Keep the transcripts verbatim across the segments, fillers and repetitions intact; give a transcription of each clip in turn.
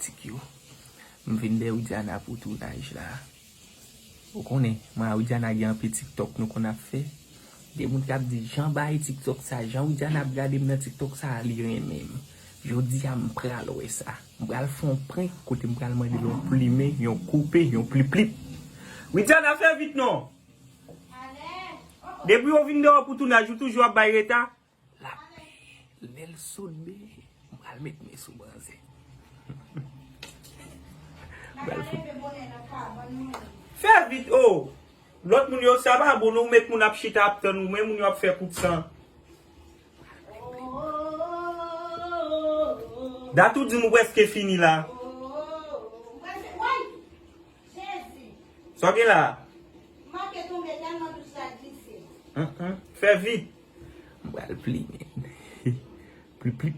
Tik yo. M vin dèyè Widiana pou tounaj la. Ou konnen, mwen a Widiana gen anpil TikTok nou konn ap fè. Gen moun k ap di, "Jan bay TikTok sa, jan Widiana ap gade m nan TikTok sa, li renmen m." Jodi a, m pral wè sa. M pral fè yon prank kote m pral mande l yon plimen, yon koupe, yon pliplip. Widiana, fè vit non! Depi w vin dèyè pou tounaj, ou toujou ap bay reta? Lapè, lè l sot be, m pral met men sou manzè. M pral fout. Fè vit, o! Lòt moun yo, sa pa bon, non, ou met moun ap chita ap tann ou, men moun yo ap fè kout san. Dat ou di m ou prèske fini la. Sa w gen la? Hum, hum. Fè vit. M pral plimen. Plip, plip.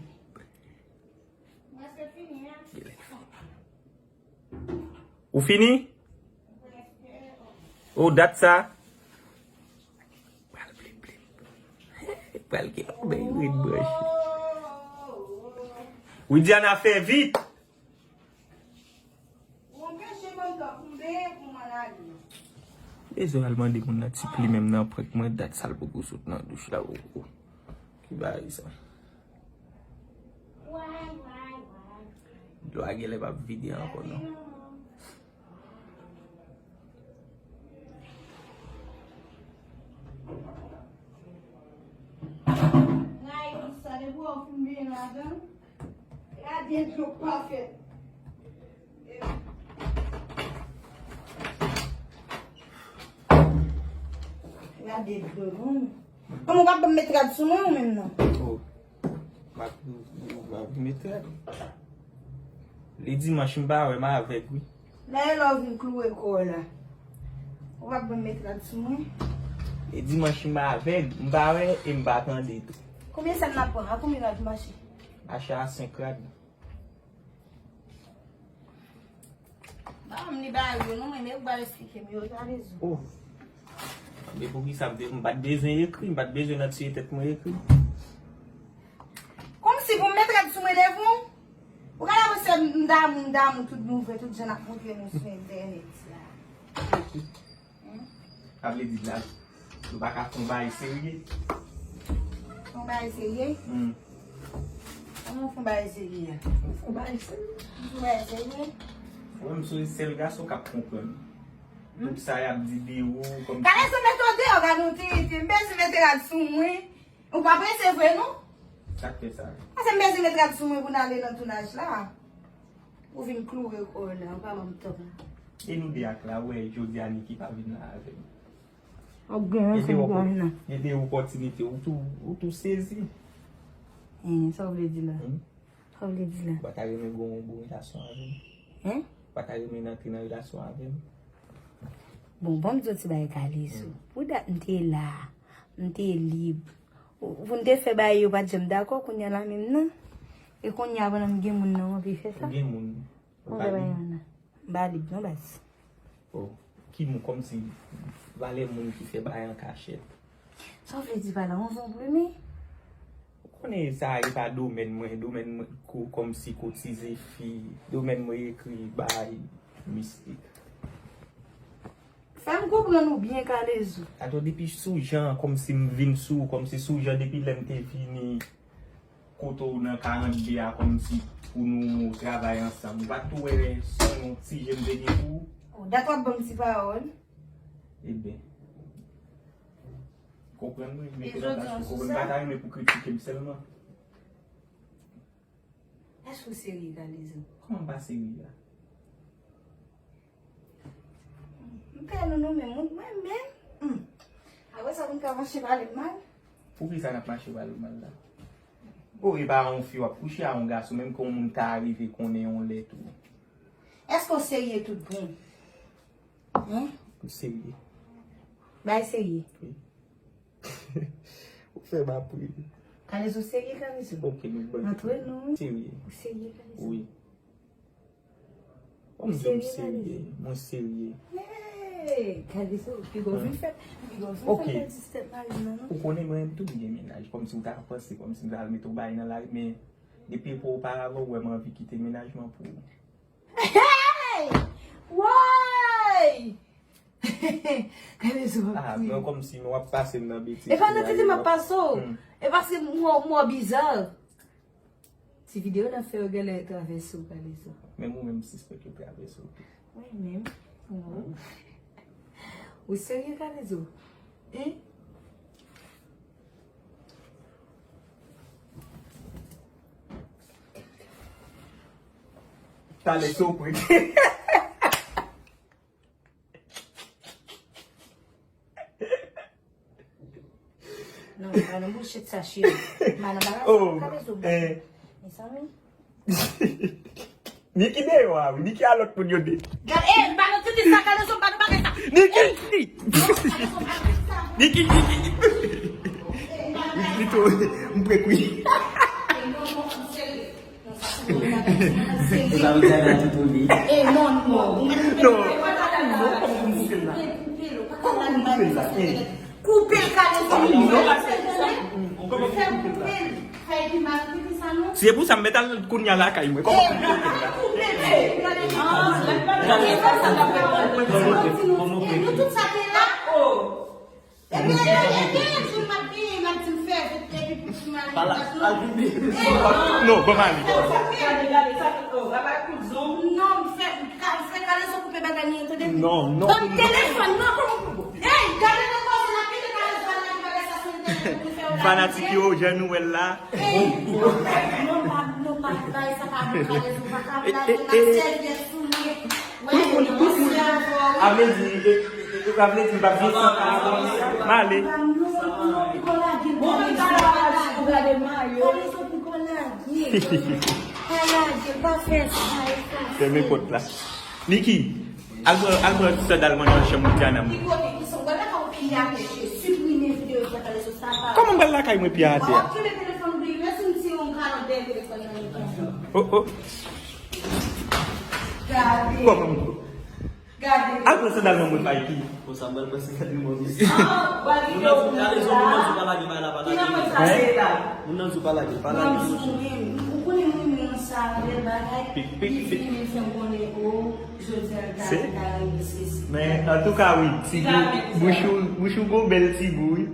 Ou fini? O, dat sa. Pral plip, plip. Pral gen yon bèl red branche. Widiana, fè vit. Ou anpeche m antre pou m benyen pou m al ale. Bezwen al mande moun nan ti plimen m nan prank mwen, dat sa l poko sot nan douch la, o, o. Ki bagay sa? Dlo a genlè p ap vide ankò, non. Gade dlo k pa fèt. Gade dlo, non. Kòman w ap ban m met rad sou mwen ou menm nan? O, m ap, m ap met rad. Li dimanch m pa wè, m avèg wi. Dayè lè w vin kloure kò w la, ou p ap ban m met rad sou mwen? E dimanch m avèg, m pa wè e m pa tande tou. Konbyen sèn n ap pran? A konbyen rad mache? Mache a senk rad. Ba m li ba yo non, men ou pa esplike m yo, sa vle di. O. Tande poukisa m te, m pa t bezwen ekri, m pa t bezwen nan tiye tèt mwen ekri. Kòmsi pou m met rad sou mwen devan w? Ou ka la panse m damou, m damou tout nouvèl, tout jan n ap montre nou sou entènèt la. Sa vle di la, nou pa ka fè yon bagay serye. Fè yon bagay serye? Hmm. Kòman fè yon bagay serye a? Fè yon bagay serye. Fè yon bagay serye? Mwen, m se sèl gason k ap konprann. Hmm? Tout sa y ap di de ou, kòm... Gade sa, mete w deyò, gade yon tirite. M bezwen mete rad sou mwen. Ou pa prese vre, non? Sa k fè sa? Paske m bezwen mete rad sou mwen pou n ale nan tounaj la. Ou vin kloure kò w la, ou pa ban m tan. E nou de ak la, ou wè jodi a Niki pa vin la avè m. Ap gen yon sèl gaz la. Gen de opòtinite, ou tou, ou tou sezi. Hen, sa w vle di la? Hmm? Sa w vle di la? Ou pa ta renmen gen yon bon relasyon avè m? Hen? Ou pa ta renmen antre nan relasyon avè m? Bon, ban m di w ti bagay, Kalezo. Hmm. Pou dat m te la, m te lib. Ou, pou n te fè bagay yo pa t janm dakò, kounye a la menm nan. E kounye a pandan m gen moun nan, w anvi fè sa? Ou gen moun. Ou pa lib? M pa lib non baz. O, ki moun, kòmsi valè moun ki fè bagay an kachèt. Sa w vle di pa la, yon zonblemen? Ou konnen sa e pa domèn mwen, domèn mwen ko-, kòmsi kotize fi, domèn mwen ekri bay mistik. Fè m konprann ou byen, Kalezo. Atò, depi sou jan, kòmsi m vin sou, kòmsi sou jan, depi lè m te vini kote w nan karant de a, kòmsi pou nou travay ansanm. Ou pa t tou wè se yon ti je m te gen pou ou? O, dat w ap ban m ti pawòl. Eben. Konprann mwen, mete nan plas pou konprann. M pa ta renmen pou kritike m sèlman. Èske w serye, Kalezo? Kòman m pa serye a? M pè nou nou menm, mwen menm. Hmm. Apre sa, pou n ka mache pale m mal? Poukisa n ap mache pale w mal la? O, e pa yon fi w ap kouche a yon gason, menm ke yon moun ta rive konnen yon lè tou. Èske w serye tout bon? Hen? M serye. Bay serye. Wi. Ou fè m ap ri. Kalezo serye, Kalezo. Ok, nou bon. Antre nou. Serye. Ou serye, Kalezo? Wi. Ou serye, Kalezo? Mwen serye. Mwen serye. Hey, Kalezo, piga w vin fè, piga w vin fè pèdi tèt mari m nan, non? Ou konnen mwen menm tou m gen mennaj. Kòmsi ou ta panse, kòmsi m ta al mete w bay nan lari, men depi epòk oparavan, ou wè m anvi kite mennaj mwen pou ou. Hey! Woy! Kalezo ap Ah, kriye. Mwen kòmsi mwen w ap pase m nan betiz. E pa nan tete m ap pase w. Hmm. E paske m wè w bizar. Ti videyo n ap fè yo genlè travèse w, Kalezo. Menm ou menm sispèk yo travèse w tou. Mwen menm? Non. Ou serye, Kalezo? Hein? Talè sou pwen. Non, pa nan bouchèt sa, cheri. Pa nan bagay sa, Oh, Kalezo. Eh. Mezanmi. Niki deyò a, wi. Niki a lòt moun yo de. Gad, eh, pa nan titi sa, Kalezo, pa nan bagay sa. Niki! Niki, Niki! Li tou, m prek wi. Ou ta vle gade a tout ou li. Eh, non, non. Non. Koupe l la. Koupe l la. Eh. Koupe l, Kalezo. Non. Fè koupe l. Fè epi mal, epi sa non. Se pou sa m met al kounye a lakay mwen. Kòman koupe l la? Koupe l. Eh, nou tout sa te la. Ebyen, ebyen, ebyen, di m ap genyen, m ap di m fè vit, epi pou ti mari Pala, al vin. Non, ban m ale. Non, m fè, ka, fè Kalezo koupe bagay li, tande? Non, non. Ban m telefòn, non, kòman pou. Ey, gade nan kòz la, kite Kalezo al lage bagay sa sou entènèt pou fè yo lage. Fanatik yo, jan nou wè l la. Ey, non, non, pa, non, pa, bagay sa pa bon, Kalezo, pa ka lage, m ap sèvyèt sou li. Wi, m ap sèvyèt. A vle di, e, e, e, a vle di, m p ap gen san. M ale. Fèmen pòt la. Niki, al pran, al pran sandal mwen nan chanm Diana mwen. Kòman m pral lakay mwen pye atè a? Oh, oh. Kòman m Al pran sandal nan mwen, Faiki. Bon, sa m pral pran sandal nan mwen, mesi. Moun nan di, Kalezo, moun nan di pa lage, pa la, pa lage. Hein? Moun nan di pa lage, pa lage. Pik, pik, pik. Se? Men, antouka, wi, ti gou, bouch ou, bouch ou gon bèl ti gou, wi.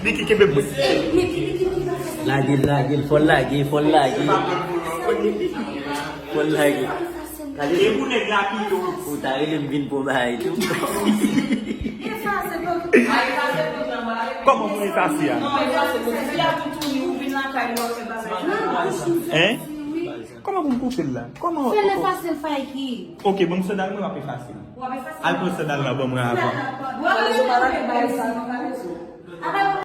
Niki, kenbe mwen. Lage l, lage l, fò l lage, fò l lage. Fò l lage. E pou nèg la pito. Ou ta rele m vin pou bagay tou. Kòman pou efase a? Hein? Kòman pou m koupe l la? Kòman? Fè l efase l, Faiki. Ok, ban m sandal mwen, w ap efase l. W ap efase l. Al pran sandal la ban mwen avan. W ap efase l.